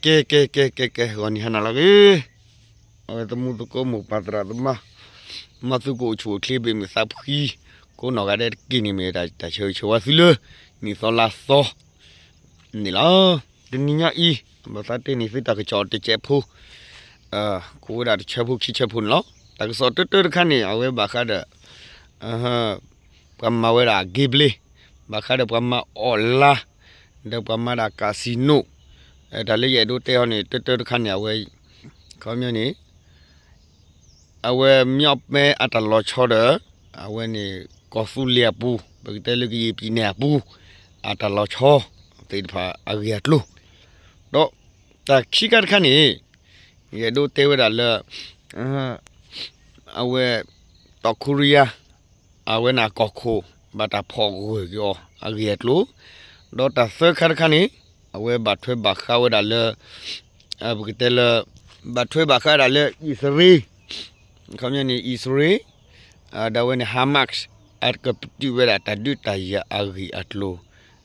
ကဲ ကဲ ကဲ ကဲ ကဲ ဂီၤနံၤဟါနၤလီၤဂ့ၤ, အဝဲသမူသကိးမိၢ်ပၢ်သရၣ်သမါ, မၤသူၣ်ကိၣ်အိၣ်ဆူၣ်အိၣ်ချ့ဘ့ၣ်မုာ်သးဖှံ, ကိးနီၢ်ဂၤဒဲးတက့ၢ်န့ၣ် မ့ၢ်တၢ်ဆၢဂ့ၤဆၢဝါသုလၢ နံၣ်သီလါသီ န့ၣ်လီၤ. တနံၤညါအံၤ ဘၣ်သးတဲန့ၢ်သုတၢ်ကစီၣ်တစဲးဖိ, ကိးဝဲဒၣ်တဆၢဖိခံဆၢဖိန့ၣ်လီၤ. တၢ်ကစီၣ်တၢတၢတခါန့ၣ် အဝဲဘၣ်ဃးဒီး ပှၤမၤဝဲဒၣ် gambling, ဘၣ်ဃးဒီးပှၤမၤ online, ဒီးပှၤမၤဒၣ် casino, တၢ်လၢယအဲၣ်ဒိးတဲအီၤန့ၣ် တၢတၢတခါန့ၣ် အဝဲ ခီပညီန့ၣ် အဝဲ မြောက်ပိုင်း အတၢ်လီၤဆီဒီး အဝဲန့ၣ် ကီၢ်သူလ့ၤအပူၤ ပကတဲလၢကယံာ် ပြည်နယ် အပူၤ အတၢ်လီၤဆီသ့ၣ်တဖၣ်အဂ့ၢ်အကျိၤ, ဒီးတၢ်ခံခါတခါန့ၣ် ယအဲၣ်ဒိးတဲဝဲဒၣ်လၢ အဝဲ တောင်ကိုရီးယား အဝဲန့ၣ်အကီၢ်ခိၣ် ဘၣ်တၢ်ဖီၣ်ဂၢၢ်က့ၤအီၤအဂ့ၢ်အကျိၤ, ဒီးတၢ်သၢခါတခါန့ၣ် အဝဲဘၣ်ထွဲဘၣ်ဃးဝဲဒၣ်လၢ ပကတဲလၢ ဘၣ်ထွဲဘၣ်ဃးဒၣ်လၢ အံၣ်စရ့လး, ခီပညီန့ၣ် အံၣ်စရ့လး ဒီးအဝဲန့ၣ် Hamas အကပတုာ်ဝဲဒၣ်တၢ်ဒုးတၢ်ယၤအဂ့ၢ်အကျိၤ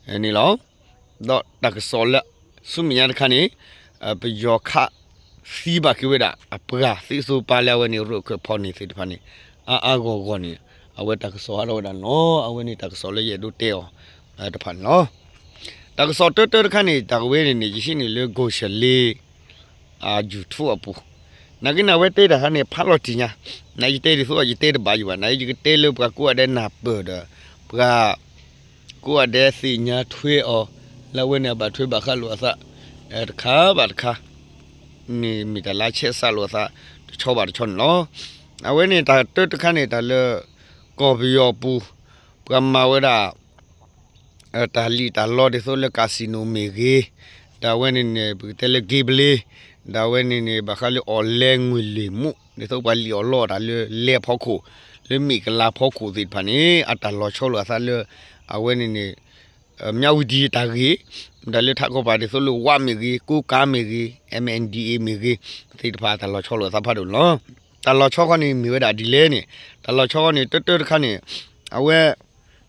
န့ၣ်လီၤ. ဒီးတၢ်ကစီၣ်လၢ ဆူမဲာ်ညါတခါန့ၣ် ပယီၤခးသံဘၣ်က့ၤဝဲဒၣ် အပှၤသံၣ်စိပၤလၢအဝဲန့ၣ် ရၢၢ်ခၢၣ်ဖီၣ်န့ၢ်သ့ၣ်တဖၣ်န့ၣ် အါအါဂီၢ်ဂီၢ်န့ၣ် အဝဲတၢ်ကစီၣ်ဟးထီၣ်ဝဲဒၣ်န့ၣ်လီၤ. အဝဲန့ၣ်တၢ်ကစီၣ်လၢယအဲၣ်ဒိးတဲအီၤတဖၣ်န့ၣ်လီၤ. တၢ်ကစီၣ်တၢတၢတခါန့ၣ် တၢ်ဝဲန့ၣ်န့ၣ် ယဟံးန့ၢ်လၢ ကိၣ်စလ့ အ YouTube အပူၤ, နာ်က့န့ၣ် အဝဲတဲတၢ်ခါန့ၣ် ဖးလီၤတံၢ်ညါ, နယတဲဒ်သိး ယတဲတဘၣ်ယံၤဘၣ်, နယကတဲလၢပှၤကိးဂၤဒဲးနၢ်ပၢၢ်ဒီး ပှၤ ကိးဂၤဒဲးသ့ၣ်ညါထွဲအီၤ လၢအဝဲန့ၣ်အဘၣ်ထွဲဘၣ်ဃးလိာ်အသး တခါဘၣ်တခါ န့ၣ်မ့ၢ်တၢ်လၢဆဲးစးလိာ်အသး တဆီဘၣ်တဆီန့ၣ်လီၤ. အဝဲန့ၣ်တၢ်တၢတခါန့ၣ် တၢ်လၢ ကီၢ်ပယီၤပူၤ ပှၤမၤဝဲဒၣ် တၢ်လံၣ်တၢ်လီဒ်သိးလၢ casino မ့ၢ်ဂ့ၤ, ဒီးအဝဲန့ၣ်န့ၣ် ပကတဲလၢ gambling, ဒီးအဝဲန့ၣ်န့ၣ် ဘၣ်ဃးလၢ အီၣ်လဲငွေလိမ်မှု ဒ်သိးပှၤလံၣ်အီၣ်လီအီၣ်တၢ်လၢလဲဖီခိၣ် လၢမ့ၣ်ကလါဖီခိၣ်သ့ၣ်တဖၣ်န့ၣ် အတၢ်လီၤဆီလိာ်အသးလၢ အဝဲန့ၣ်န့ၣ် မြဝတီ တၢ်ဂ့ၢ်, ဒီးလၢထးခီပၤဒ်သိးလၢ ဝ မ့ၢ်ဂ့ၤ, ကိုးကန့် မ့ၢ်ဂ့ၤ, MNDAA မ့ၢ်ဂ့ၤ သ့ၣ်တဖၣ်အတၢ်လီၤဆီလိာ်အသးဖးဒိၣ်န့ၣ်လီၤ. တၢ်လီၤဆီခီန့ၣ်မ့ၢ်ဝဲဒၣ်ဒ်လဲၣ်န့ၣ်, တၢ်လီၤဆီခီန့ၣ် တၢတၢတခါန့ၣ် အဝဲ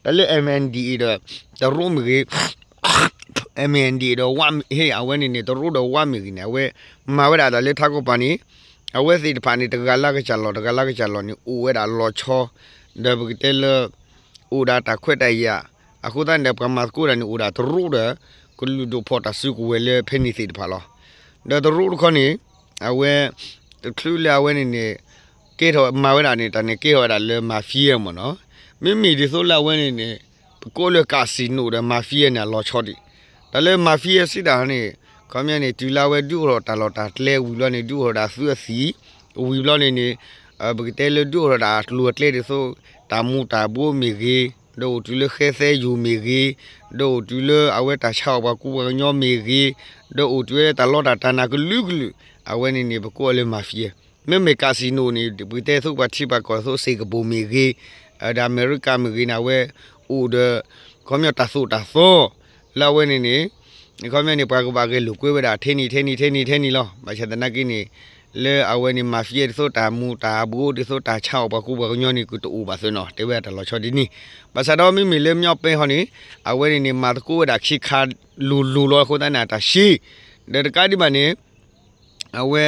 တၢ်လၢ MNDAA ဒီး တရူးမ့ၢ်ဂ့ၤ, MNDAA ဒီး ဝ မ့ၢ်ဂ့ၤ, အဝဲန့ၣ်န့ၣ် တရူးဒီး ဝ မ့ၢ်ဂ့ၤန့ၣ် အဝဲမၤဝဲဒၣ်တၢ်လၢထးခီပၤန့ၣ် အဝဲသ့ၣ်တဖၣ်န့ၣ် တဂၤလၢကစၢ်လီၢ် တဂၤလၢကစၢ်လီၢ်န့ၣ် အိၣ်ဝဲဒၣ်လီၤဆီ, ဒီးပကတဲလၢ အိၣ်ဒီးတၢ်ခွဲးတၢ်ယာ်, အဃိသတးန့ၣ်ဒီး ပှၤမၤသကိးတၢ်န့ၣ် အိၣ်ဒၣ်တရူးဒီး ကလုာ်ဒူၣ်ဖီၣ်တၢ်စုကဝဲၤလၢဖဲန့ၣ်သ့ၣ်တဖၣ်လီၤ. ဒီးတရူးတခီန့ၣ် အဝဲ တချုးလၢအဝဲန့ၣ်န့ၣ် ကဲထီၣ်မၤဝဲဒၣ်န့ၣ် တၢ်န့ၣ်ကဲထီၣ်ဝဲဒၣ်လၢ mafia မ့ၢ်နီၤ, မ့မ့ၢ်ဒ်သိးလၢအဝဲန့ၣ်န့ၣ် ပကိးလၢ casino ဒီး mafia န့ၣ် အလီၤဆီဒံး, တၢ်လၢ mafia စံးတၢ်န့ၣ် ခီပညီန့ၣ် တုၤလၢအဝဲဒုးအိၣ်ထီၣ်တၢ်လီၢ်တၢ်ကျဲဝံၤဘျီန့ၣ် ဒုးအိၣ်ထီၣ်ဒၣ်သုးအသံၣ်, ဝံၤဘျီန့ၣ်န့ၣ် ပကတဲလၢဒုးအိၣ်ထီၣ်ဒၣ်အကျိၤအကျဲဒ်သိး တၢ်မူၤတၢ်ဘှီးမ့ၢ်ဂ့ၤ, ဒီးအိၣ်တုၤလၢဃဲသဲယိာ်မ့ၢ်ဂ့ၤ, ဒီးအိၣ်တုၤလၢအဝဲတၢ်ဆါအီၣ်ပှၤကူပှၤကညီမ့ၢ်ဂ့ၤ, ဒီးအိၣ်တုၤလၢတၢ်လီတၢ်တၢ်နးကလုာ်ကလုာ်, အဝဲန့ၣ်န့ၣ် ပကိးအီၤလၢ mafia. မ့မ့ၢ် casino န့ၣ် ပကတဲသိးပှၤထံပှၤကီၢ်သိး စ့ၢ်ကပူၤမ့ၢ်ဂ့ၤ, ဒီးအမဲရကၤမ့ၢ်ဂ့ၤန့ၣ် အဝဲအိၣ်ဒီး ခီပညီတၢ်သိၣ်တၢ်သီ လၢအဝဲန့ၣ်န့ၣ် ခီပညီန့ၣ် ပှၤကဘၣ်ဂဲၤလိာ်ကွဲဝဲဒၣ် ထဲန့ၣ် ထဲန့ၣ် ထဲန့ၣ် ထဲန့ၣ်လီၤ. ဘၣ်ဆၣ်သနာ်က့န့ၣ် လၢအဝဲန့ၣ် mafia ဒ်သိးတၢ်မူၤတၢ်ဘှီး ဒ်သိးတၢ်ဆါအီၣ်ပှၤကူပှၤကညီန့ၣ် ကတအိၣ်ဘၣ်သ့ၣ်နီၤ, တဲဝဲဒၣ်တၢ်လီၤဆီဒ်န့ၣ်. ဘၣ်ဆၣ်ဒီးမ့မ့ၢ်လၢ မြောက်ပိုင်း ဟီန့ၣ် အဝဲန့ၣ်န့ၣ် မၤသကိးဝဲဒၣ်ခံခါလိၤလိၤလီၤ အဃိသတးန့ၣ် အတၢ်ရှဲ ဒီးတကးဒံးဘၣ်န့ၣ် အဝဲ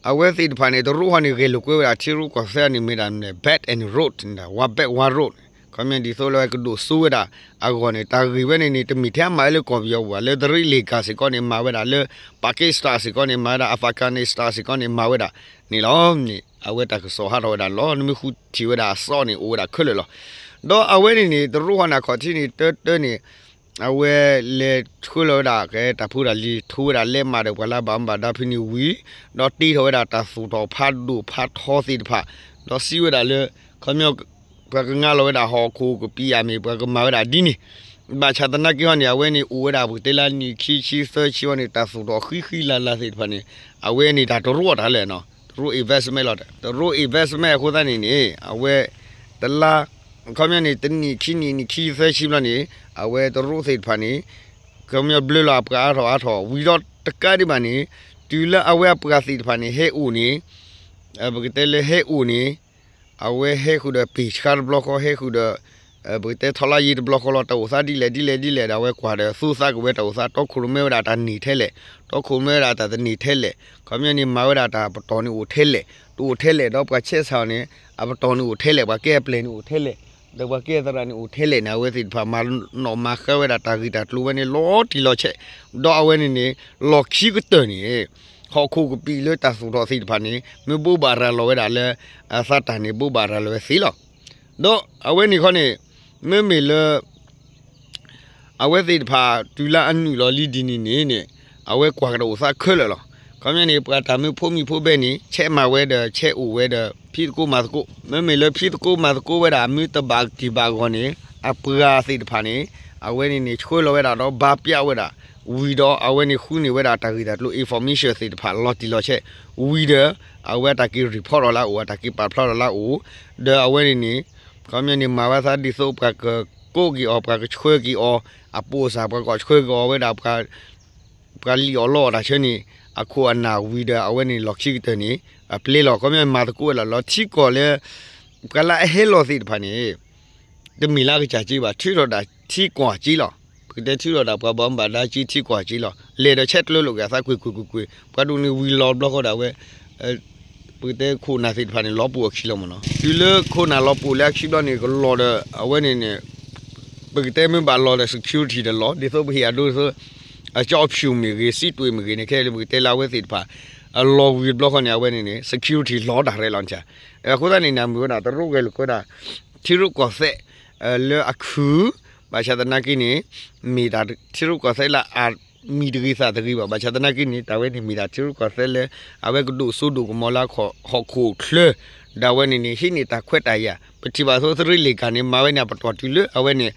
အဝဲသ့ၣ်တဖၣ်န့ၣ် တရူးဟီန့ၣ် ဂဲၤလိာ်ကွဲဝဲဒၣ် ထံရူၢ်ကီၢ်သဲးန့ၣ် မ့ၢ်ဒၣ် Belt and Road န့ၣ် One Belt One Road, ခီပညီဒ်သိးလၢကဒိၣ်စိဝဲဒၣ်အဂီၢ်န့ၣ် တၢ်ဂ့ၢ်ဝဲန့ၣ်န့ၣ် တမ့ၢ်ထဲအမၤဝဲလၢကီၢ်ပယီၤပူၤဘၣ်, လၢသရ့လ့ၣ်ကၤစ့ၢ်ကီးန့ၣ် မၤဝဲဒၣ်လၢ Pakistan စ့ၢ်ကီးန့ၣ် မၤဝဲဒၣ် Afghanistan စ့ၢ်ကီးန့ၣ် မၤဝဲဒၣ်န့ၣ်လီၤ. န့ၣ် အဝဲတၢ်ကစီၣ်ဟးထီၣ်ဝဲဒၣ်လီၤ. နမ့ၢ်ဃုထံၣ်ဝဲဒၣ်အသီန့ၣ် အိၣ်ဝဲဒၣ်ခဲလၢာ်လီၤ. ဒီးအဝဲန့ၣ်န့ၣ် တရူးဟီန့ၣ် အခီၣ်ထံးန့ၣ် တၢတၢန့ၣ် အဝဲလဲၤဆှၢလီၤဝဲဒၣ် ကဲတၢ်ဖိတၢ်လံၤ ထိဝဲဒၣ်လဲးမးဒီးပှၤလၢအဘၣ်မူဘၣ်ဒါဖဲန့ၣ်ဝံၤ ဒီးတ့ထီၣ်ဝဲဒၣ်တၢ်သိၣ်ထီၣ်ဖးဒိၣ်ဖးထီသ့ၣ်တဖၣ်, ဒီးစံးဝဲဒၣ်လၢ ခီပညီ ပှၤကငါလီၤဝဲဒၣ်ဟီၣ်ခိၣ်ကပံာ်ယၣ်မ့ၢ် ပှၤကမၤဝဲဒၣ်ဒ်န့ၣ်, ဘၣ်ဆၣ်သနာ်က့ဟီန့ၣ် အဝဲန့ၣ်အိၣ်ဝဲဒၣ်ပကတဲလၢနံၣ်ခံဆံသၢဆံဟီန့ၣ် တၢ်သိၣ်ထီၣ်ဃံဃံလၤလၤသ့ၣ်တဖၣ်န့ၣ် အဝဲန့ၣ်တၢ်တရူးအတၢ်လဲၣ်နီၤ, တရူး investment လီၤ. တရူး investment အဃိသတးန့ၣ်န့ၣ် အဝဲ တလါ ခီပညီန့ၣ် တနံၣ်ခံနံၣ် နံၣ်ခံသၢဆံဘျီန့ၣ် အဝဲတရူးသ့ၣ်တဖၣ်န့ၣ် ခီပညီဘျၢလီၤအပှၤအါထီၣ်အါထီၣ် ဝံၤဒီးတကးဒံးဘၣ်န့ၣ် တုၤလၢအဝဲအပှၤသ့ၣ်တဖၣ်န့ၣ် ဟဲအိၣ်န့ၣ် ပကတဲလၢဟဲအိၣ်န့ၣ် အဝဲဟဲဃုာ်ဒီးပ့ၢ်ဆှါတဘျီဃီ ဟဲဃုာ်ဒီး ပကတဲထီလါယံၤတဘျီဃီလီၤ တၢ်အိၣ်သးဒ်လဲၣ်ဒ်လဲၣ်ဒ်လဲၣ်ဒီး အဝဲကွၢ်ဒီးသူသးကဝဲတၢ်အိၣ်သး တီခိၣ်ရိၣ်မဲဝဲဒၣ်တၢ်န့ၢ်ထဲလဲၣ်, တီခိၣ်ရိၣ်မဲဝဲဒၣ်တၢ်တန့ၢ်ထဲလဲၣ်, ခီပညီန့ၣ် မၤဝဲဒၣ်တၢ်ပတီၢ်န့ၣ်အိၣ်ထဲလဲၣ်, တအိၣ်ထဲလဲၣ်ဒီးပှၤဆဲးဆါအီၤန့ၣ် အပတီၢ်န့ၣ်အိၣ်ထဲလဲၣ်, ပှၤကဲအပျဲၢ်န့ၣ်အိၣ်ထဲလဲၣ်, ဒီးပှၤကဲအသရၣ်န့ၣ်အိၣ်ထဲလဲၣ်န့ၣ် အဝဲသ့ၣ်တဖၣ်မၤနီၣ်မၤဃါဝဲဒၣ်တၢ်ဂ့ၢ်တၢ်ကျိၤဝဲန့ၣ် လီၤတံၢ်လီၤဆဲး, ဒီးအဝဲန့ၣ်န့ၣ် လီၢ်ခံကတၢၢ်န့ၣ် ဟီၣ်ခိၣ်ကပံာ်လၢတၢ်သူၣ်ထီၣ်သ့ၣ်တဖၣ်န့ၣ် မ့ၢ်ဘိးဘၣ်ရၤလီၤဝဲဒၣ်လၢ အသးတၢ်န့ၣ် ဘိးဘၣ်ရၤလီၤဝဲသ့လီၤ. ဒီးအဝဲန့ၣ်ခီန့ၣ် မ့မ့ၢ်လၢ အဝဲသ့ၣ်တဖၣ်တုၤလၢအနုာ်လီၤလံဒ်န့ၣ်န့ၣ်န့ၣ် အဝဲကွၢ်ကဒီးအိၣ်သးခဲလၢာ်လီၤ. ခီပညီန့ၣ် ပှၤတၢ်မ့ၢ်ဖိမံၤဖိဘဲန့ၣ် ဆဲးမၤဝဲဒီး ဆဲးအိၣ်ဝဲဒီး ဖံးသကိးမၤသကိး, မ့မ့ၢ်လၢဖံးသကိးမၤသကိးဝဲဒၣ် မ့ၢ်တဘၣ်က့ၤဘၣ်ဂီၢ်န့ၣ် အပှၤသ့ၣ်တဖၣ်န့ၣ် အဝဲန့ၣ်န့ၣ် ဆှၢလီၤဝဲဒၣ်ဒီးဘါပျးဝဲဒၣ် ဝံၤဒီးအဝဲန့ၣ်ဃုန့ၢ်ဝဲဒၣ်တၢ်ဂ့ၢ်တၢ်ကျိၤ information သ့ၣ်တဖၣ်လီၤတံၢ်လီၤဆဲး, ဝံၤဒီး အဝဲတၢ်က့ၤ report လီၤလၢအအိၣ် အတၢ်က့ၤပာ်ဖျါလီၤလၢအအိၣ်, ဒီးအဝဲန့ၣ်န့ၣ် ခီပညီန့ၣ် မၤဝဲသးဒ်သိးပှၤကကိးက့ၤအီၤ ပှၤကဆှၢက့ၤအီၤ, အပိာ်စၢ်ပှၤကဆှၢက့ၤအီၤဝဲဒၣ် ပှၤလံၣ်အီၣ်လီအီၣ်တၢ်ဆၢန့ၣ် အခိၣ်အနၢ်ဝံၤဒီး အဝဲန့ၣ်လီၢ်ခံကတၢၢ်န့ၣ် အပျဲလီၤ. ခီပညီမၤသကိးဝဲဒၣ်လီၤ ထံကီၢ်လၢ ပှၤလၢအဟဲလီၤသ့ၣ်တဖၣ်န့ၣ် တမ့ၢ်လၢအကစၢ်က့ဘၣ် ထုးထီၣ်ဒၣ်ထံကီၢ်က့လီၤ. ပကတဲထုးထီၣ်ဒၣ်ပှၤဘၣ်မူဘၣ်ဒါက့ ထံကီၢ်က့လီၤ. လဲၤဒီးဆဲးကျၢလိာ်က့ၤအသးကွ့ၢ်ကွ့ၢ်ကွ့ၢ်ကွ့ၢ် ပှၤဒိၣ်န့ၣ်ဝံၤလီၤဘျီဃီဒီးအဝဲ ပကတဲခိၣ်နၢ်သ့ၣ်တဖၣ်န့ၣ် လီၤပှီၢ်အခံလီၤမ့ၢ်နီၤ. တုၤလၢခိၣ်နၢ်လီၤပှီၢ်လၢအခံဘျီန့ၣ် ကလီၤဒီး အဝဲန့ၣ်န့ၣ် ပကတဲမ့ၢ်ဘၣ်လီၤဒီး security ဒီးလီၤ ဒ်သိးပဟ့ၣ်အဒိဒ်သိး အကၠီဖၠူၣ်မ့ၢ်ဂ့ၤ စံးတွ့ၢ်မ့ၢ်ဂ့ၤန့ၣ် ခဲလၢာ်ပကတဲလၢအဝဲသ့ၣ်တဖၣ် အလီၤဝံၤတဘျီဃီန့ၣ် အဝဲန့ၣ်န့ၣ် security လီၤဒၣ်ရဲၣ်လီၤန့ၣ်. အဃိသတးန့ၣ် နမ့ၢ်ဝဲဒၣ်တရူးဂဲၤလိာ်ကွဲဒၣ် ထံရူၢ်ကီၢ်သဲး လၢအခု ဘၣ်ဆၣ်သနာ်က့န့ၣ် မ့ၢ်တၢ်ထံရူၢ်ကီၢ်သဲးလၢအ မံၤတဂ့ၤသးတဂ့ၤဘၣ်. ဘၣ်ဆၣ်သနာ်က့န့ၣ် တၢ်ဝဲန့ၣ်မ့ၢ်တၢ်ထံရူၢ်ကီၢ်သဲးလၢ အဝဲကဒိၣ်စိဒိၣ်ကမီၤလၢဟီၣ်ခိၣ်ချၢ ဒီးအဝဲန့ၣ်န့ၣ် ဟံးန့ၢ်တၢ်ခွဲးတၢ်ယာ် ပထံၣ်ဘၣ်သိးသရ့လ့ၣ်ကၤန့ၣ် မၤဝဲန့ၣ်အပတီၢ်တုၤလၢအဝဲန့ၣ်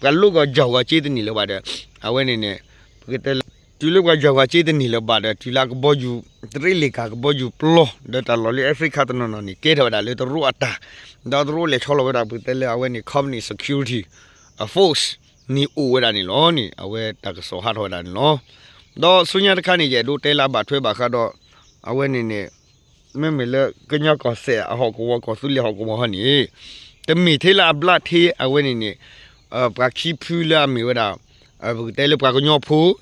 ပှၤလိၣ်ဂီၤယီၢ်ဂီၤက့တန့ၢ်လၢၤဘၣ်ဒီး အဝဲန့ၣ်န့ၣ် ပကတဲလၢ တုၤလၢပှၤယီၢ်ဂီၤက့တန့ၢ်လၢၤဘၣ်ဒီး တုၤလၢကဘီယူၤ သရ့လ့ၣ်ကၤကဘီယူၤပျီ ဒီးတၢ်လီၢ်လၢ Africa တနီၤနီၤန့ၣ် ကဲထီၣ်ဝဲဒၣ်လၢတရူးအတၢ် ဒီးတရူးလဲၤဆီလီၤဝဲဒၣ်ပကတဲလၢအဝဲန့ၣ် Communist Security Force န့ၣ်အိၣ်ဝဲဒၣ်န့ၣ်လီၤန့ၣ် အဝဲတၢ်ကစီၣ်ဟးထီၣ်ဝဲဒၣ်န့ၣ်လီၤ. ဒီးဆူညါတခါန့ၣ် ယအဲၣ်ဒိးတဲလၢအဘၣ်ထွဲဘၣ်ဃးဒီး အဝဲန့ၣ်န့ၣ် မ့မ့ၢ်လၢကညီကီၢ်စဲၣ်အဟီၣ်ကဝီၤ ကီၢ်သူလ့ၤဟီၣ်ကဝီၤဟီန့ၣ် တမ့ၢ်ထဲလၢအဘျးထဲအဝဲန့ၣ်န့ၣ် ပှၤခံဖုလၢအမ့ၢ်ဝဲဒၣ် ပကတဲလၢပှၤကညီဖိ ဒီး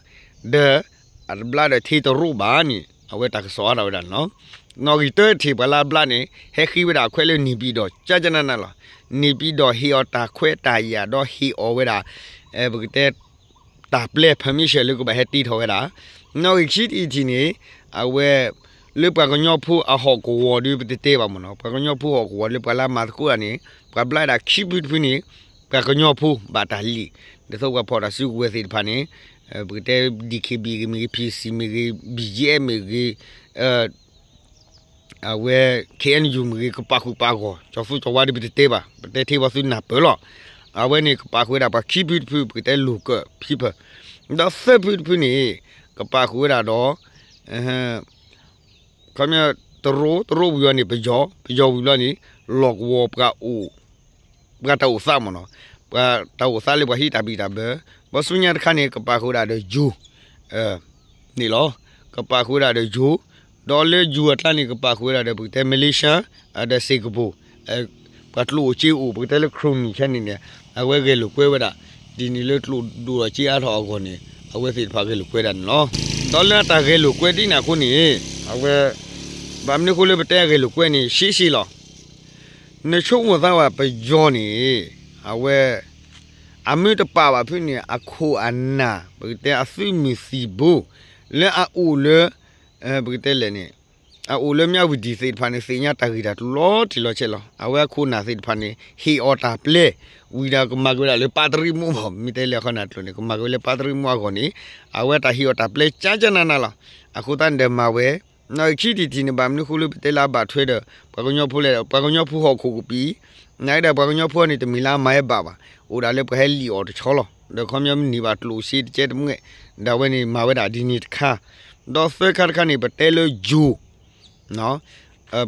အတဘျါဒီးထဲတရူးဘၣ်န့ၣ် အဝဲတၢ်ကစီၣ်ဟးထီၣ်ဝဲဒၣ်န့ၣ်လီၤ. နီၣ်ဂံၢ်တၢထံၣ်ပှၤလၢအဘျးန့ၣ် ဟဲဃ့ဝဲဒၣ်အခွဲးလၢန့ၣ်ပၠံၣ်တီၣ် ကၠၢကၠၢနးနးလီၤ. န့ၣ်ပၠံၣ်တီၣ်ဟ့ၣ်အီၤတၢ်ခွဲးတၢ်ယာ်ဒီးဟ့ၣ်အီၤဝဲဒၣ် ပကတဲ တၢ်ပျဲ permission လၢကဘၣ်ဟဲတ့ထီၣ်ဝဲဒၣ် နီၣ်ဂံၢ်ခံတထံၣ်န့ၣ် အဝဲ လၢပှၤကညီဖိအဟီၣ်ကဝီၤဒီးပတတဲဘၣ်မ့ၢ်နီၤ ပှၤကညီဖိဟီၣ်ကဝီၤလၢပှၤလၢအမၤသကိးတၢ်န့ၣ် ပှၤဘျါဒၣ်ခံဖုတဖုန့ၣ် ပှၤကညီဖိဘၣ်တၢ်လံၣ် ဒ်သိးပှၤဖီၣ်တၢ်စုကဝဲၤသ့ၣ်တဖၣ်န့ၣ် ပကတဲ DKBA မ့ၢ်ဂ့ၤ PC မ့ၢ်ဂ့ၤ BGF မ့ၢ်ဂ့ၤ အဝဲ KNU မ့ၢ်ဂ့ၤ ကပာ်ဃုာ်ပာ်ဂီၢ် ကၠီၤသူကၠီၤဝါဒီးပတတဲဘၣ် ပတဲထဲပှၤသုနၢ်ပၢၢ်လီၤ. အဝဲန့ၣ်ကပာ်ဃုာ်ဝဲဒၣ်ပှၤခံဖုတဖု ပကတဲ local people ဒီးသၢဖုတဖုန့ၣ် ကပာ်ဃုာ်ဝဲဒၣ်ဒီး ခီပညီ တရူး တရူးဝံၤအီၤန့ၣ် ပယီၤ ပယီၤဝံၤဘျီန့ၣ် လီၢ်ကဝီၤပှၤအိၣ် ပှၤတၢ်အိၣ်သးမ့ၢ်နီၤ ပှၤတၢ်အိၣ်သးလၢပှၤဟံးတၢ်ဘံၣ်တၢ်ဘၢ ဘီဆူညါတခါန့ၣ် ကပာ်ဃုာ်ဝဲဒၣ်ဒီးယိၤ န့ၣ်လီၤ. ကပာ်ဃုာ်ဝဲဒၣ်ဒီးယိၤ ဒီးလၢယိၤအကျါန့ၣ် ကပာ်ဃုာ်ဝဲဒၣ်ဒီး ပကတဲ Malaysia ဒီး Singapore ပှၤကျိၣ်အိၣ်စ့အိၣ် ပကတဲလၢ ခရိၣ်နံၣ် ခဲန့ၣ်န့ၣ် အဝဲဂဲၤလိာ်ကွဲဝဲဒၣ် ဒ်န့ၣ်လၢကျိၣ်ဒိၣ်ထီၣ်စ့အါထီၣ်အဂီၢ်န့ၣ် အဝဲသ့ၣ်တဖၣ်ဂဲၤလိာ်ကွဲဒၣ်န့ၣ်လီၤ. ဒီးလၢအတၢ်ဂဲၤလိာ်ကွဲဒ်န့ၣ်အဃိန့ၣ် အဝဲ ဘၣ်မနုၤအဃိလၢပတဲအဂဲၤလိာ်ကွဲန့ၣ် ရှဲရှဲလီၤ. နဆိကမိၣ်သးဝဲပယီၤန့ၣ် အဝဲ အမ့ၢ်တပာ်ဘၣ်ဖုန့ၣ် အခိၣ်အနၢ် ပကတဲအသုးမုၢ်သံၣ်ဘိ လၢအအိၣ်လၢ ပကတဲလဲၣ်န့ၣ် အအိၣ်လၢမၠးဝတံၣ်သ့ၣ်တဖၣ်န့ၣ် သ့ၣ်ညါတၢ်ဂ့ၢ်တၢ်ကျိၤလီၤတံၢ်လီၤဆဲးလီၤ. အဝဲအခိၣ်နၢ်သ့ၣ်တဖၣ်န့ၣ် ဟ့ၣ်အီၤတၢ်ပျဲ ဝံၤဒီးကမၤက့ၤဝဲဒၣ်လၢပၢ်တရံးမူအဂီၢ် မ့ၢ်တဲလၢအခီနၢ်ကျိၤန့ၣ် ကမၤက့ၤဝဲလၢပၢ်တရံးမူအဂီၢ်န့ၣ် အဝဲတၢ်ဟ့ၣ်အီၤတၢ်ပျဲကၠၢကၠၢနးနးလီၤ. အဃိသတးန့ၣ်ဒီးမၤဝဲ နီၣ်ဂံၢ်ခံတထံၣ်န့ၣ် ဘၣ်မနုၤအဃိလၢပတဲလၢအဘၣ်ထွဲဒီး ပှၤကညီဖိလဲၣ် ပှၤကညီဖိဟီၣ်ခိၣ်ကပံာ် နာ်က့ဒီးပှၤကညီဖိန့ၣ် တမ့ၢ်လၢအမၤဝဲဘၣ်ဘၣ် အိၣ်ဒၣ်လၢပှၤဟဲလံၣ်အီၤတဆီလီၤ. ဒီးခီပညီမ့ၢ်န့ၢ်ဘၣ်ကျိၣ်စ့တကဲတမှဲၣ် ဒီးအဝဲန့ၣ်မၤဝဲဒၣ်ဒ်န့ၣ်တခါ ဒီးသၢခါတခါန့ၣ် ပတဲလၢယိၤ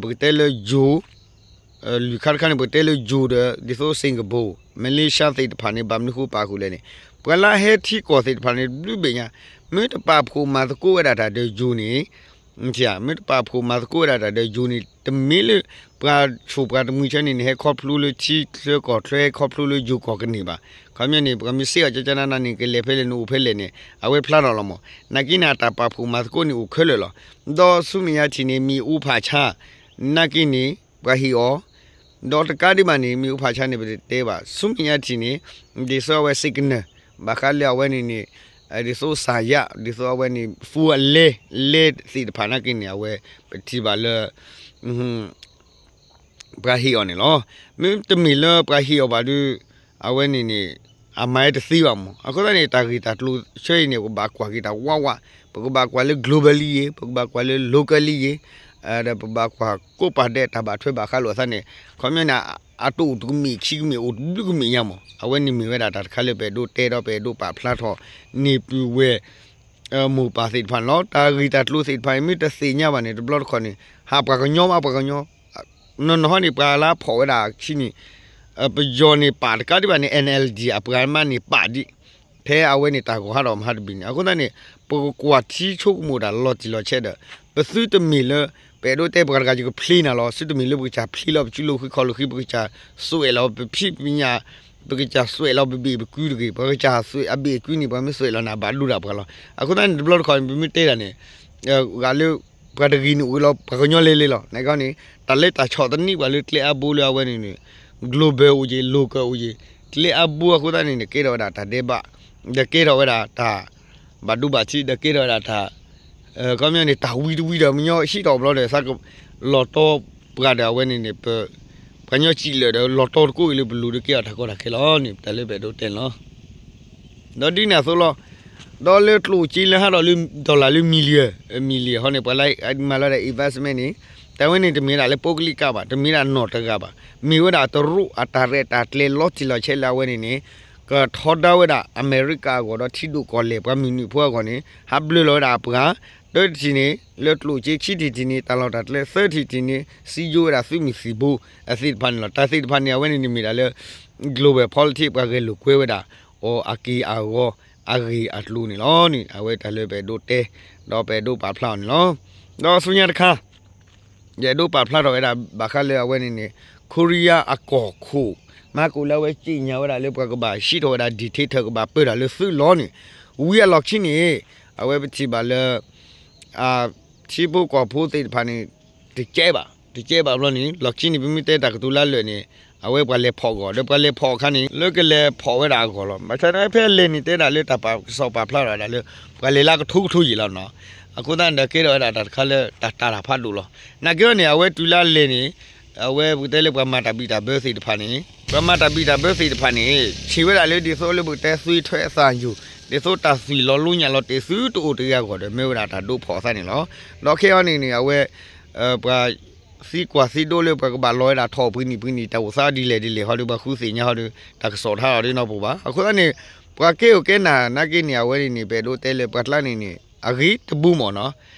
ပကတဲလၢယိၤ လွံၢ်ခါတခါန့ၣ် ပကတဲလၢယိၤဒီး ဒ်သိး Singapore Malaysia သ့ၣ်တဖၣ်န့ၣ် ဘၣ်မနုၤဃိပာ်ဃုာ်လဲၣ်န့ၣ် ပှၤလၢအဟဲထံကီၢ်သ့ၣ်တဖၣ်န့ၣ် ဘျုးဘ့ၣ်ညါ မ့ၢ်တပာ်ဖှိၣ်မၤသကိးဝဲဒၣ်တၢ်ဒီးယိၤန့ၣ် မ့ၢ်တပာ်ဖှိၣ်မၤသကိးဝဲဒၣ်တၢ်ဒီးယိၤန့ၣ် တမ့ၢ်လၢ ပှၤဆိၣ်ပှၤတမှံၤဆၢန့ၣ်န့ၣ် ဟဲခီဖျိလၢထံချၢကီၢ်ချၢ ဟဲခီဖျိလၢယိၤကီၢ်ကန့ၢ်ဘၣ်. ခီပညီန့ၣ် ပှၤမ့ၢ်စ့ၢ်ကီးကကနၣ်န့ၣ် ကလဲၤဖဲလဲၣ်န့ၣ် အိၣ်ဖဲလဲၣ်န့ၣ် အဝဲဖျါထီၣ်လီၤမး. နာ်က့န့ၣ် အတၢ်ပာ်ဖှိၣ်မၤသကိးန့ၣ်အိၣ်ခဲလၢာ်လီၤ. ဒီးဆူမဲာ်ညါထံၣ်န့ၣ် မ့ၣ်အူဖးဆါ နာ်က့န့ၣ် ပှၤဟ့ၣ်အီၤ ဒီးတကးဒံးဘၣ်န့ၣ် မ့ၣ်အူဖးဆါန့ၣ် ပတတဲဘၣ် ဆူမဲာ်ညါထံၣ်န့ၣ် ဒ်သိးအဝဲ signal ဘၣ်ဃးလၢအဝဲန့ၣ်န့ၣ် ဒ်သိးစၢ်ယၢ် ဒ်သိးအဝဲန့ၣ် ဖူအလဲ လဲသ့ၣ်တဖၣ်နာ်က့န့ၣ် အဝဲပထံၣ်ဘၣ်လၢ ပှၤဟ့ၣ်အီၤန့ၣ်လီၤ. မ့တမ့ၢ်လၢပှၤဟ့ၣ်အီၤဘၣ်ဒီး အဝဲန့ၣ်န့ၣ် အမၤဝဲတသ့ဘၣ်မး. အဃိသတးန့ၣ် တၢ်ဂ့ၢ်တၢ်ကျိၤဆၢအံၤန့ၣ် ပကဘၣ်ကွၢ်က့ၤတၢ်ဝးဝး, ပကဘၣ်ကွၢ်လၢ globally ယ့ၤ, ပကဘၣ်ကွၢ်လၢ locally ယ့ၤ, ဒီးပဘၣ်ကွၢ်ကိးပၤဒဲးတၢ်ဘၣ်ထွဲဘၣ်ဃးလိာ်အသးန့ၣ် ခီပညီန့ၣ် အတအိၣ်တကမ့ၢ်ခံကမ့ၢ် အိၣ်တဘျုးကမ့ၢ်ညါမး. အဝဲန့ၣ်မ့ၢ်ဝဲဒၣ်တၢ်တခါလၢပအဲၣ်ဒိးတဲဒီးပအဲၣ်ဒိးပာ်ဖျါထီၣ်န့ၢ်ပုၢ်ဝဲၢ် မိၢ်ပၢ်သ့ၣ်တဖၣ်န့ၣ်လီၤ. တၢ်ဂ့ၢ်တၢ်ကျိၤသ့ၣ်တဖၣ်န့ၣ် မ့ၢ်တသ့ၣ်ညါဘၣ်န့ၣ် တဘျီတခီၣ်န့ၣ် ဟးပှၤကညီမး ပှၤကညီ နီၢ်နီၢ်ဟီန့ၣ် ပှၤလၢဖီၣ်ဝဲဒၣ်ခံန့ၣ် ပယီၤန့ၣ်ပာ်တကးဒံးဘၣ်န့ၣ် NLD အပှၤမးန့ၣ်ပာ်ဒံး ဖဲအဝဲန့ၣ်တၢ်ဂီၤဟးထီၣ်မဟါတဘ့ၣ်န့ၣ်. အဃိသတးန့ၣ် ပကကွၢ်ထံဆိကမိၣ်တၢ်လီၤတံၢ်လီၤဆဲးဒီး ပသုတမ့ၢ်လၢ ပအဲၣ်ဒိးတဲပှၤတဂၤယကဖျ့နၤလီၤ. သုတမ့ၢ်လၢပကစၢ်ဖျ့လီၤ ပစုလိာ်ဃံခီၣ်လိာ်ဃံ ပကစၢ်စွဲးလီၤပဖံးပညၣ် ပကစၢ်စွဲးလီၤပဘ့ၣ်ပကုတဂ့ၤ. ပှၤကစၢ်စွဲးအဘ့ၣ်အကုန့ၣ် ပှၤမ့ၢ်စွဲးလီၤန့ၣ် ဘၣ်ဒိဒၣ်ပှၤလီၤ. အဃိသတးန့ၣ် တဘျီတခီၣ်န့ၣ် ပမ့ၢ်တဲဒၣ်န့ၣ် ဂၤလၢ ပှၤတဂ့ၤန့ၣ်အိၣ်လီၤ ပှၤကညီလဲၤလဲၤလီၤ. နာ်က့န့ၣ် တၢ်လၢတၢ်ဆီၣ်သနံးပှၤလၢကျဲအါဘိလၢအဝဲန့ၣ်န့ၣ် global အိၣ်ယ့ၤ local အိၣ်ယ့ၤ ကျဲအါဘိအဃိသတးန့ၣ်န့ၣ် ကဲထီၣ်ဝဲဒၣ်တၢ်ဒဲးဘး ဒီးကဲထီၣ်ဝဲဒၣ်တၢ် ဘၣ်ဒိဘၣ်ထံး ဒီးကဲထီၣ်ဝဲဒၣ်တၢ် ခီပညီန့ၣ် တၢ်ဝံတဝံဒီး မညီဟံးထီၣ်ဘျီဒီး သးကလီၤတီပှၤဒီးအဝဲန့ၣ်န့ၣ် ပ ပှၤကညီစံးလၢာ်ဒီး လီၤတီတကိးအံၤလၢပလိၤဒီးကဲအီၤတၢ်ကီတၢ်ခဲလီၤန့ၣ် တၢ်လၢပအဲၣ်ဒိးတဲန့ၣ်လီၤ. ဒီးဒ်န့ၣ်အသိးလီၤ. ဒီးလၢကျိၣ်စ့လၢဟးထီၣ်လၢ dollar လၢ million million ဟီန့ၣ် ပှၤလၢမၤလီၤဒၣ် investment န့ၣ် တၢ်ဝဲန့ၣ်တမ့ၢ်ဒၣ်လၢ ပုဂ္ဂလိက ဘၣ်, တမ့ၢ်ဒၣ်နီၢ်တဂၤဘၣ်, မ့ၢ်ဝဲဒၣ်တရူးအတၢ်ရဲၣ်တၢ်ကျဲၤလီၤတံၢ်လီၤဆဲးလၢအဝဲန့ၣ်န့ၣ် ကထီဒါဝဲဒၣ်အမဲရကၤအဂီၢ်ဒီးထံဒိၣ်ကီၢ်လဲၢ်ပှၤမုၢ်နုာ်ဖိအဂီၢ်န့ၣ် ဟးဘျၢလီၤဝဲဒၣ်အပှၤ တၢတထံၣ်န့ၣ် လၢကျိၣ်စ့ ခံထံၣ်တထံၣ်န့ၣ် တၢ်လီၢ်တၢ်ကျဲ သၢထံၣ်တထံၣ်န့ၣ် စံယိဝဲဒၣ်သုးမုၢ်သံၣ်ဘိ အသ့ၣ်တဖၣ်န့ၣ်လီၤ. တၢ်သ့ၣ်တဖၣ်န့ၣ် အဝဲန့ၣ်န့ၣ်မ့ၢ်ဒၣ်လၢ global politics ပှၤဂဲၤလိာ်ကွဲဝဲဒၣ် အီၤအက့ၢ်အဂီၤအဂ့ၢ်အကျိၤန့ၣ်လီၤန့ၣ် အဝဲတၢ်လၢပအဲၣ်ဒိးတဲ ဒီးပအဲၣ်ဒိးပာ်ဖျါအီၤန့ၣ်လီၤ. ဒီးဆူညါတခါ ယအဲၣ်ဒိးပာ်ဖျါထီၣ်ဝဲဒၣ် ဘၣ်ဃးလၢအဝဲန့ၣ်န့ၣ် ခိရံယါအကီၢ်ခိၣ် မၤကိၣ်လၢအဝဲစံၣ်ညီၣ်ဝဲဒၣ်လၢပှၤကဘၣ်ဟံးထီၣ်ဝဲဒၣ် dictator ကဘၣ်ပၢတၢ်လၢသုးလီၤန့ၣ် ဝံၤအလီၢ်ခံန့ၣ် အဝဲပထံၣ်ဘၣ်လၢ ထံဖိကီၢ်ဖိသ့ၣ်တဖၣ်န့ၣ် တကဲဘၣ် တကဲဘၣ်ဘျီန့ၣ် လီၢ်ခံန့ၣ် ပမ့ၢ်တဲတၢ်ကတိၤလၢအလၢာ်န့ၣ် အဝဲပှၤလဲၤဖီၣ်အဂီၢ် ဒီးပှၤလဲၤဖီၣ်အခါန့ၣ် လၢကလဲၤဖီၣ်ဝဲဒၣ်အဂီၢ်လီၤ. ဘၣ်ဆၣ်န့ၣ် ဖဲလဲၣ်န့ၣ် တဲဒၣ်လၢတၢ်ပာ်ကစီၣ်ပာ်ဖျါထီၣ်ဝဲဒၣ်လၢ ပှၤလဲၤလၢကထိကထိယံာ်လီၤနီၤ. အဃိသတးန့ၣ်ဒီးကဲထီၣ်ဝဲဒၣ်တၢ်တခါလၢတၢ်တာ်တၢ်ဖးဒိၣ်လီၤ. နာ်က့အီၤန့ၣ် အဝဲတုၤလၢအလဲၣ်န့ၣ် အဝဲပကတဲလၢပှၤမၤတၢ်ဘံၣ်တၢ်ဘၢသ့ၣ်တဖၣ်န့ၣ် ပှၤမၤတၢ်ဘံၣ်တၢ်ဘၢသ့ၣ်တဖၣ်န့ၣ် ဆံးဝဲဒၣ်လၢဒ်သိးလၢပကတဲသွံၣ်ထွဲအသးယိာ် ဒ်သိးတၢ်သွံၣ်လီၤလိညၣ်လီၤတ့ၢ်သုတအိၣ်တဂ့ၤအဂီၢ်ဒီး မ့ၢ်ဝဲဒၣ်တၢ်ဒိးဖီၣ်အသးန့ၣ်လီၤ. ဒီးခဲအံၤန့ၣ်န့ၣ် အဝဲ ပှၤ သံကွၢ်သံဒိးလၢပှၤကဘၣ်လီၤဝဲဒၣ်ထီၣ်ပှၤနံၣ်ပှၤနံၣ်တၢ်အိၣ်သးဒ်လဲၣ်ဒ်လဲၣ်ဟီဒီး ပှၤဃုသ့ၣ်ညါဟီဒီး တၢ်ကစီၣ်တဟးထီၣ်ဒ်နီတပူၤဘၣ်. အဃိသတးန့ၣ် ပှၤကဲအိၣ်ကဲနၢ်နာ်က့န့ၣ် အဝဲန့ၣ်န့ၣ် ပအဲၣ်ဒိးတဲလၢပှၤကျါန့ၣ်န့ၣ် အဂ့ၤတဘိမ့ၢ်နီၤ.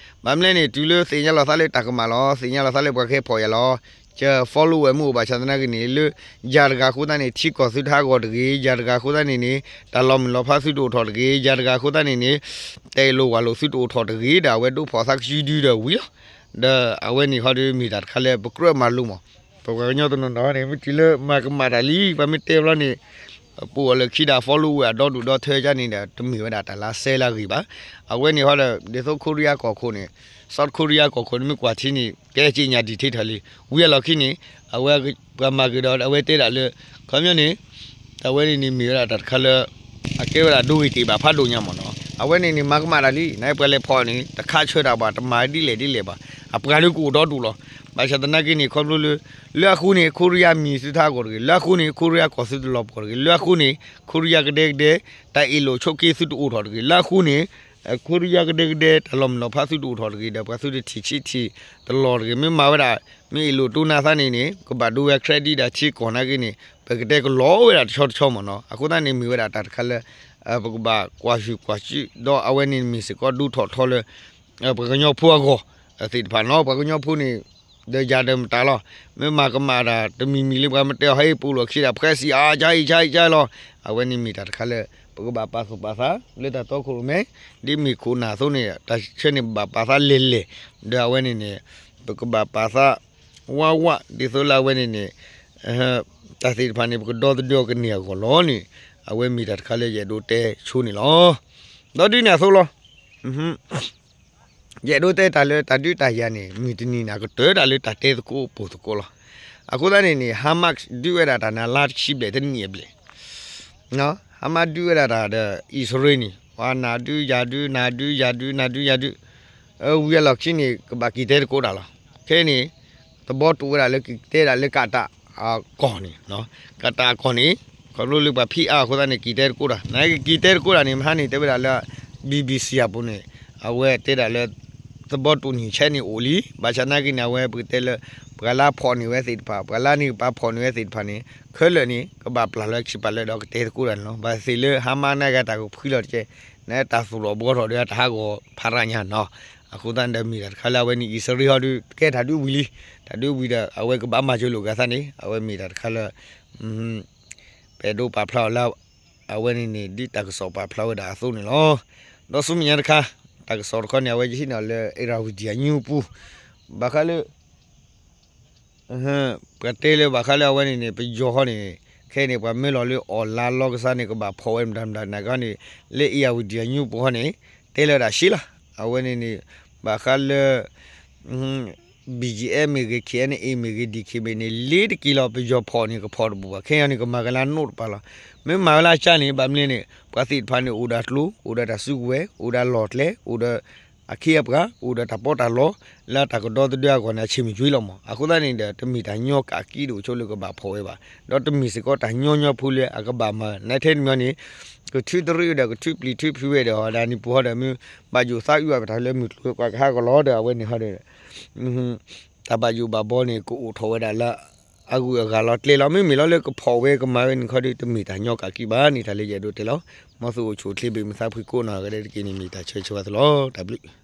ဘၣ်မနုၤလဲၣ်န့ၣ် တုၤလၢသ့ၣ်ညါလီၤသးလၢတၢ်ကမၣ်လီၤ သ့ၣ်ညါလီၤသးလၢပှၤကဟဲဖီၣ်ယၤလီၤ က follow ဝဲမ့ၢ်အိၣ်ဘၣ်ဆၣ်သနာ်က့န့ၣ် လၢယၤတဂၤအဃိသတးန့ၣ် ထံကီၢ်သုတဟးဂီၤတဂ့ၤ ယၤတဂၤအဃိသတးန့ၣ်န့ၣ် တၢ်လီၤမုၢ်လီၤဖးသုတအိၣ်ထီၣ်တဂ့ၤ ယၤတဂၤအဃိသတးန့ၣ်န့ၣ် တၢ်အ့ၣ်လိာ်ဝၣ်လိာ်သုတအိၣ်ထီၣ်တဂ့ၤဒီး အဝဲဒိးဖီၣ်သးကစုဒုဒီးဝံၤလီၤ. ဒီးအဝဲန့ၣ်ဟီဒီးမ့ၢ်တၢ်တခါလၢပကြၢးမၤလိမး ပပှၤကညီတနီၤနီၤန့ၣ် မ့ၢ်တုၤလၢမၤကမၣ်တၢ်လံ ပှၤမ့ၢ်တဲဘျီန့ၣ် ပအိၣ်လၢခံဒီး follow ဝဲအဒီဒူၣ်ဒီထၢကန့ၣ်ဒီး တမ့ၢ်ဝဲဒၣ်တၢ်လၢစဲလၢအဂ့ၤဘၣ်. အဝဲန့ၣ်ဟီဒီး ဒ်သိးခိရံယါကီၢ်ခိၣ်န့ၣ် South Korea ကီၢ်ခိၣ်န့ၣ် မ့ၢ်ကွၢ်ထံန့ၣ် ကဲစ့ၣ်ညါ dictator လံ ဝံၤအလီၢ်ခံန့ၣ် အဝဲပှၤမၤက့ၤဒီး အဝဲတဲဒၣ်လၢ ခီပညီန့ၣ် တၢ်ဝဲန့ၣ်န့ၣ်မ့ၢ်ဝဲဒၣ်တၢ်တခါလၢ အကဲဝဲဒၣ်ဒိဂ့ၤတ့ၢ်ဘၣ်ဖးဒိၣ်ညါမ့ၢ်နီၤ. အဝဲန့ၣ်န့ၣ် မၤကမၣ်တၢ်လံ နပှၤလဲၤဖီၣ်န့ၣ် တခးဆၢတၢ်ဘၣ် တမၤဒ်လဲၣ်ဒ်လဲၣ်ဘၣ် အပှၤဒုးကအိၣ်ဒီဒူၣ်လီၤ. ဘၣ်ဆၣ်သနာ်က့န့ၣ် ခီဖျိလၢ လၢအဃိန့ၣ် ခိရံယါမံၤသုတဟးဂီၤတဂ့ၤ လၢအဃိန့ၣ် ခိရံယါကီၢ်သုတလီၤပှီၢ်တဂ့ၤ လၢအဃိန့ၣ် ခိရံယါကဒဲကဒဲ တၢ်အ့ၣ်လိာ်ဆိးက့သုတအိၣ်ထီၣ်တဂ့ၤ လၢအဃိန့ၣ် ခိရံယါကဒဲကဒဲ တၢ်လီၤမုၢ်လီၤဖးသုတအိၣ်ထီၣ်တဂ့ၤဒီး ပှၤသုတထံၣ်ဆံးထံၣ်တလီၢ်တဂ့ၤ မ့ၢ်မၤဝဲဒၣ် မ့ၢ်အ့ၣ်လိာ်တိၢ်နါသးန့ၣ်န့ၣ် ကဘၣ်ဒိဝဲ credit ဒီးထံကီၢ်နာ်က့န့ၣ် ပကတဲကလီၤဝဲဒၣ်တဆီတဆီမ့ၢ်နီၤ. အဃိသတးန့ၣ်မ့ၢ်ဝဲဒၣ်တၢ်တခါလၢ ပကဘၣ်ကွၢ်ဟုၣ်ကွၢ်စုး ဒီးအဝဲန့ၣ်မ့ၢ်စ့ၢ်ကီးဒိၣ်ထီၣ်ထီလၢ ပှၤကညီဖိအဂီၢ် သ့ၣ်တဖၣ်နီၤ. ပှၤကညီဖိန့ၣ် ဒီးယၤဒီးမတၤလီၤ မ့ၢ်မၤကမၣ်တၢ်တမံၤမံၤလၢပှၤမ့ၢ်တဲအီၤ ဟဲအံၤပူၤလိာ်ခံဒၣ် ဖှဲးစံးအါ ကါအံၤကါအံၤကါလီၤ. အဝဲန့ၣ်မ့ၢ်တၢ်တခါလၢ ပ ပကဘၣ်ပာ်သူၣ်ပာ်သးလၢတၢ်တီခိၣ်ရိၣ်မဲ ဒ်မ့ၢ်ခိၣ်နၢ်အသိးန့ၣ် တၢ်ဆၢန့ၣ်ဘၣ်ပာ်သးလဲၤလဲၤ ဒီးအဝဲန့ၣ်န့ၣ် ပကဘၣ်ပာ်သး ဝးဝး ဒ်သိးလၢအဝဲန့ၣ်န့ၣ် တၢ်သ့ၣ်တဖၣ်န့ၣ် ပကဒီသဒၢအီၤကန့ၢ်အဂီၢ်လီၤန့ၣ် အဝဲမ့ၢ်တၢ်တခါလၢယအဲၣ်ဒိးတဲဆိန့ၣ်လီၤ. ဒီးဒ်န့ၣ်အသိးလီၤ. ယအဲၣ်ဒိးတဲတၢ်လၢတၢ်ဒုးတၢ်ယၤန့ၣ် မုၢ်တနံၤန့ၣ် ကတၢၢ်တၢ်လၢတၢ်တဲသကိးပိာ်သကိးလီၤ. အဃိသတးန့ၣ်န့ၣ် Hamas ဒုးဝဲဒၣ်တၢ်န့ၣ် လါတဆံဘျဲၣ်တနံၣ်အဘျဲၣ် Hamas ဒုးဝဲဒၣ်တၢ်ဒီး အံၣ်စရ့လးန့ၣ် ပှၤနၤဒုးယၤဒုး နၤဒုးယၤဒုး နၤဒုးယၤဒုး ဝံၤအလီၢ်ခံန့ၣ် ကဘၣ်က့ၤတဲသကိးတၢ်လီၤ. ခဲအံၤန့ၣ် သဘီတူၣ်ဝဲဒၣ်လၢက့ၤတဲဒၣ်လၢကးတၢ်အကီၢ်န့ၣ် ကးတၢ်အကီၢ်န့ၣ် ခီဖျိလၢပှၤဖံးအါအဃိသတးန့ၣ် က့ၤတဲသကိးတၢ် နက့ၤတဲသကိးတၢ်န့ၣ် မဟါန့ၣ် တဲဝဲဒၣ်လၢ BBC အပူၤန့ၣ် အဝဲတဲဒၣ်လၢ သဘီတူၣ်န့ၣ်ဆဲးန့ၣ်အိၣ်လံ ဘၣ်ဆၣ်နာ်က့န့ၣ် အဝဲပကတဲလၢ ပှၤလၢဖီၣ်န့ၢ်ဝဲသ့ၣ်တဖၣ် ပှၤလၢန့ၣ်ပာ်ဖီၣ်န့ၢ်ဝဲသ့ၣ်တဖၣ်န့ၣ် ခဲလၢာ်န့ၣ် ကဘၣ်ပျၢ်လၢခံပာ်လၢဒီးကတဲသကိးတၢ်န့ၣ်လီၤ. ဘၣ်သ့ၣ်လၢ Hamas နာ်က့တၢ်ကဖှံလီၤတကဲ နတၢ်သူၣ်ထီၣ်ဘှီထီၣ်ဒီးတၢ်ဟးဂီၤဖးရၣ်ညါနီၤ. အဃိသတးန့ၣ်ဒီးမ့ၢ်တၢ်တခါလၢအဝဲန့ၣ် အံၣ်စရ့လးဟီဒုး ကဲတၢ်ဒုးဝံၤလံ တၢ်ဒုးဝံၤဒီး အဝဲကဘၣ်မၤစၢၤလိာ်က့ၤသးန့ၣ် အဝဲမ့ၢ်တၢ်တခါလၢ ပအဲၣ်ဒိးပာ်ဖျါအီၤလၢ အဝဲန့ၣ်န့ၣ် ဒ်တၢ်ကစီၣ်ပာ်ဖျါဝဲဒၣ်အသိးန့ၣ်လီၤ. ဒီးဆူမဲာ်ညါတခါ တၢ်ကစီၣ်တခီန့ၣ် အဝဲယဟံးန့ၢ်လၢ Irrawaddy အညူပူၤ ဘၣ်ဃးလၢ ပှၤတဲလၢဘၣ်ဃးလၢအဝဲန့ၣ်န့ၣ် ပယီၤဃီန့ၣ် ခဲအံၤန့ၣ် ပှၤမၢလီၤလၢ online လီကစၢ်န့ၣ် ကဘၣ်ဖီၣ်ဝဲမတၤမတၤနာ်က့န့ၣ် လၢ Irrawaddy အညူပူၤဃီန့ၣ် တဲလၢဒၣ်ရှဲလီၤ. အဝဲန့ၣ်န့ၣ် ဘၣ်ဃးလၢ BGF မ့ၢ်ဂ့ၤ KNA မ့ၢ်ဂ့ၤ DKBA န့ၣ် လ့ၤတက့ၢ်လီၤ ပယီၤဖီၣ်န့ၣ် ကဖီၣ်တဘူၣ်ဘၣ် ခဲအံၤန့ၣ် ကမၤကလါနိၣ်တပၤလီၤ. မ့ၢ်မၤဝဲလၢအကၢ်န့ၣ် ဘၣ်မနုၤန့ၣ် ပှၤသ့ၣ်တဖၣ်န့ၣ် အိၣ်ဒီးကျိ အိၣ်ဒီးတၢ်စုကဝဲၤ အိၣ်ဒီးလီၢ်ကျဲ အိၣ်ဒီးအခ့အပှၤ အိၣ်ဒီးတၢ်ပီးတၢ်လီ လၢတၢ်ကဒီသဒၢအဂီၢ်န့ၣ် အဆ့ၣ်မုၢ်ကွံလီၤမး. အဃိသတးန့ၣ်ဒီး တမ့ၢ်တၢ်ညီကးကံဒိၣ်ဆိလၢကဘၣ်ဖီၣ်ဝဲဘၣ်. ဒီးတမ့ၢ်စ့ၢ်ကီးတၢ်ညီညီဖိလၢအကဘၣ်မၤ နထဲတမံၤန့ၣ် ကထုးတရံးဒီးကထုးပျံၤထုးဖုးဝဲဒီး ဟီဒၣ်န့ၣ်ပူၤဟီဒီးမ့ၢ် ဘၣ်ယိၣ်သးအုးအပတၢ်လၢမုၢ်ကျိၤကွၢ်ကဟးကလီၤဒီး အဝဲန့ၣ်ဟီဒီး တၢ်ဘၣ်ယိၣ်ဘၣ်ဘီန့ၣ် ကအိၣ်ထီၣ်ဝဲဒၣ်လၢ အဂုၤအဂၤလီၤကျဲလီၤ. မ့မ့ၢ်လီၤလၢကဖီၣ်ဝဲကမၤဝဲန့ၣ်ခီဒီး တမ့ၢ်တၢ်ညီကးကံဘၣ်န့ၣ် တၢ်လၢယအဲၣ်ဒိးတဲလီၤ. မ်သုအိၣ်ဆူၣ်အိၣ်ချ့ ဘၣ်မုာ်သးဖှံကိးနီၢ်ဂၤဒဲးတက့ၢ်န့ၣ် မ့ၢ်တၢ်ဆၢဂ့ၤဆၢဝါသုလီၤ. တၢ်ဘျုး